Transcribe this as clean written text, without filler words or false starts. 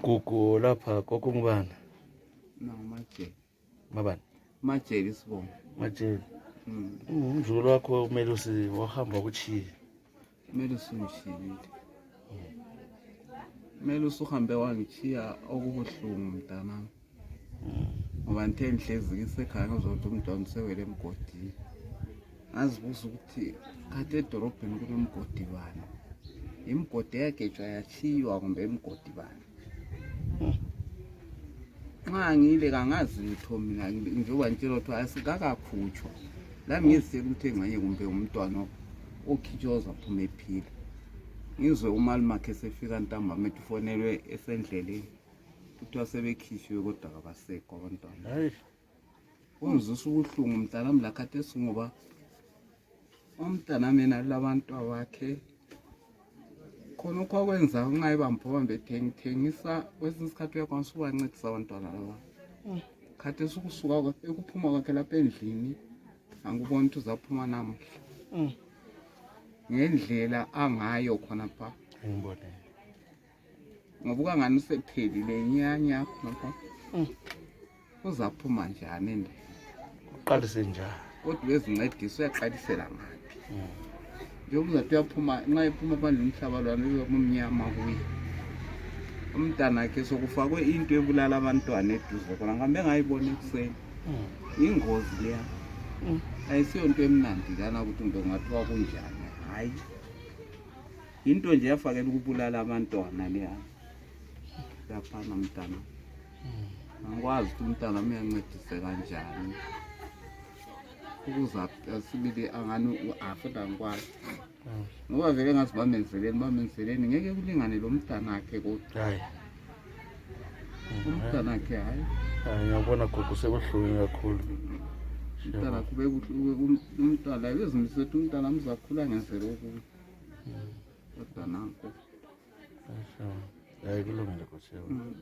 Gugu lapha kokungubana. No, Majeli. Mabani? Majeli Sibongo. Majeli. Umjulu wakho uMelusi wahamba kuchiya. Melusi ngishiyile. Melusi uhambe wangichiya okubuhlungu mntanami. Ngoba ngithe ngihlezi isekhaya ngizothi umntwana usewele emgodini. Ngazibuza ukuthi kade edorobheni kunemgodi bani. Imigodi yagejwa yachiywa kumbe imigodi bani. Nxa ngile kangazi litho mina njengoba ngitshela ukuthi asikakakhutshwa. La ngizisela ukuthi engxenye kumbe umntwana okhitshoza phuma ephila. Ngizwe umalimakhe sefika ntambama efonelwe esendleleni. Kuthiwa sebekhishwe kodwa kabasekho abantwana. Hayi. Ungizwisa ubuhlungu mntanami la khathesi ngoba umntana mina labantu abakhe khona okwakwenza nxa ebambobambe ethengisa kwesinye isikhathi uyakwanisa ukubancedisa abantwana laba. Khathesi ukusuka ekuphuma kwakhe lapha endlini angikuboni ukuthi uzaphuma namuhla. Ngendlela angayo khona pha. Ngibone. Ngoba ukangani usephelile inyanya khona. Uzaphuma njani endlini? Uqalise njani? Kodwa ezincedisa uyaqalisela ngaphi? Njengoba uzathi uyaphuma nxa ephuma phandle umhlaba lwana uzomnyama kuye. Umntana wakhe sokufakwe into ebulala abantwana eduze khona ngambe ngayibona ekuseni. Ingozi leya. Ayisiyo into emnandi lana ukuthi umntu ngathiwa kunjani. Hayi. Into nje yafakela ukubulala abantwana leya. Yaphana umntana. Angikwazi ukuthi umntana uyancedise kanjani. Ukuza sibili angani afuna ngikwazi. Ngoba vele ngazi bamenzeleni ngeke kulingane lo mntana wakhe kodwa. Hayi. Umntana wakhe hayi. Ngiyabona Gugu sekuhlungu kakhulu. Umntana kube umntwana bezimise ukuthi umntana mzakhula ngenzelo ukuthi. Kodwa nanko. Hayi kulungile Gugu.